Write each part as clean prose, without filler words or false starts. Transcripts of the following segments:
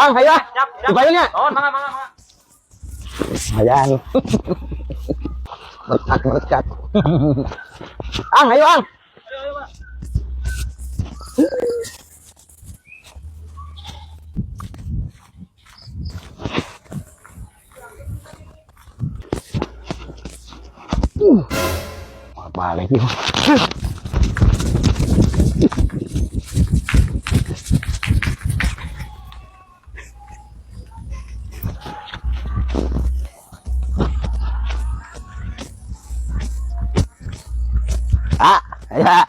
Ang, hayo ah. Siap, siap. Di nya. Oh, mangga, mangga, mangga. Ayan. Berkat, berkat. Ang, ayo ang. Ayo, ayo, Pak. Balik yun. Ah, ya.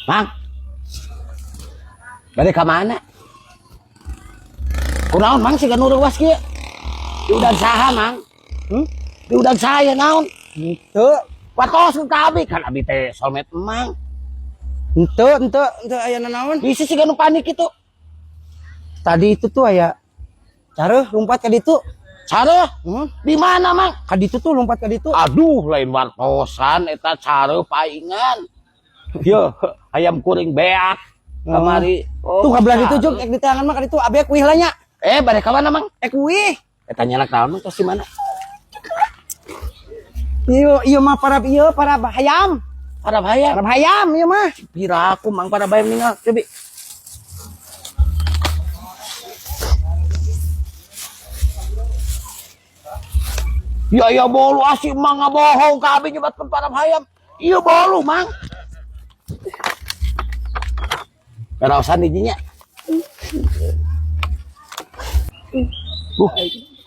Mang. Balik ka mana? Kunaon mang siga nu reuwas kieu? Diudag saha mang? Hmm? Diudag saya naon? Henteu, Watos ka abi kan abi teh soulmate emang. henteu, henteu, henteu aya nanaon. Bisa siga nu panik itu. Tadi itu tuh aya careuh lompat ka ditu. Cara Hmm? di mana mang? Ka ditu tuh lompat ka ditu. Aduh, lain wartosan eta careuh paingan. Yo, ayam kuring beak kamari. Oh, Tuh ka belah ditu careuh. juk ek diteangan mah ka ditu abi ek uih lah nya. Eh, bade ka mana mang? Ek uih. Eta nyalak naon mang tos di mana? Ieu ieu mah para ieu para hayam. Para hayam. Para hayam ieu mah. Pira aku mang para bayam ningal cobi. Ya ya bolu asik mang ngabohong ka abi nyebatkeun para hayam. Iya bolu mang. Karaosan dijinya.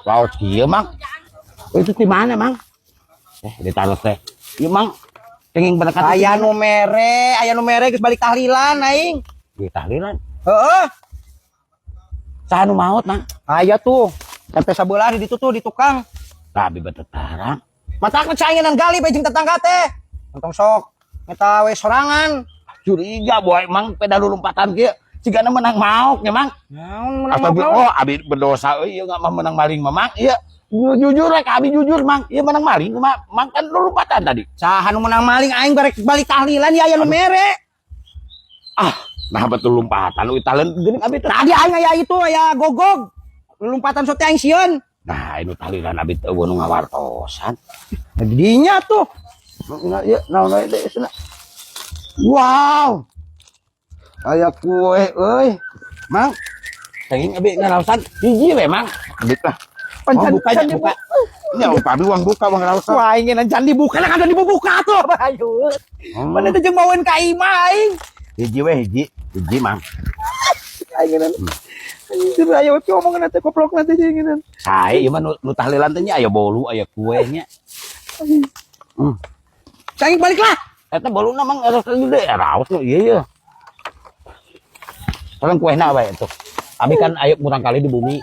Raos kieu mang. Oh, itu di mana mang? Eh, ditaruh teh. Ieu mang. Kenging berkat. Aya nu mere geus balik tahlilan aing. Di tahlilan. Heeh. Saha nu maot mang? Aya tuh. Tempe sabelah di ditu tuh di tukang. Abi betetarang. Mata aku caingenan gali bae jeung tetangga teh. Entong sok eta we sorangan. Curiga boy mang peda lompatan kieu. Cigana menang maok nya mang. Naon menang Atau maok? oh abi berdosa euy ieu mah menang maling mah mang. Ieu jujur rek abi jujur mang. Ieu menang maling kumaha mang kan lompatan tadi. Saha nu menang maling aing barek balik tahlilan ya aya nu mere. Ah, nah betul lompatan euy talen geuning abi teh. Tadi aing aya itu aya gogog. Lompatan sote aing sieun. Nah, ini tahlilan abi teh eueuh nu ngawartosan. Nah, dinya tuh. Nah, ieu naon we deui cenah. Wow. Aya kue euy. Mang, teuing abi ngaraosan hiji we mang. Duit lah. Oh, buka nya, buka. Ya, abi uang buka uang rausan. Wah, aing ngeun can dibuka lah kan dibuka tuh. Ayo. Mana teh jeung maweun ka imah aing. Hiji we hiji, hiji mang. Aing ngeun. Anjir aya we omongan teh koplok nanti jeung ngeun. Sae ieu mah nu tahlilan teh nya aya bolu, aya kue nya. Cangik balik lah. Eta boluna mang raos gede, raos nu ieu ye. Tolong kuehna we tuh. Abi kan aya murang kali di bumi.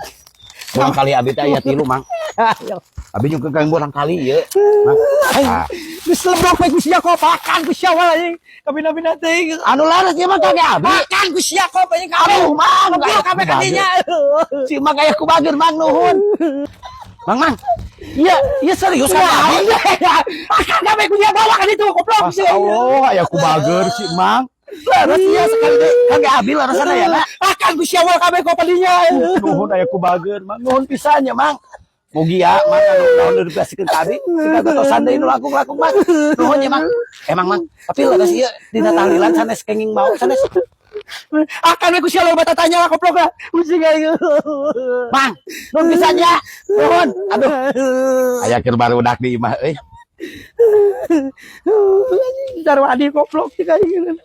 Murang kali abi teh aya tilu mang. Ayo. Abi nyungkeun ka murang kali ieu. Mang. Ah. Geus leblok we ku sia kopakan ku sia wae aing. Kabina-bina teh. Anu laras ieu mah kage abi. Makan ku sia kop anjing kabeh. Aduh, mang, Goblok kabeh ka dinya. Si mang aya ku bager mang nuhun. Mang mang. Iya, iya serius kan abi. Makan kabeh ku sia bawa ka ditu goblok. Masya Allah, aya ku bager si Mang. Laras iya sekali deh. Kage abi larasan aya na. Makan ku sia wae kabeh kop dinya. Nuhun aya ku bager mang nuhun pisan nya mang. Mugi ya mang anu naon nu dipasikeun ka abi. Sika gatosan deui nu langkung-langkung mang. Nuhun nya mang. Emang mang, tapi laras ieu dina tahlilan sanes kenging maot sanes. Akan we ku sia loba tatanya lah goblok lah. Pusing aing. Mang, nuhun pisan nya. Nuhun. Aduh, aya keur barudak di imah euy. Anjing sarwadi goblok cik aing.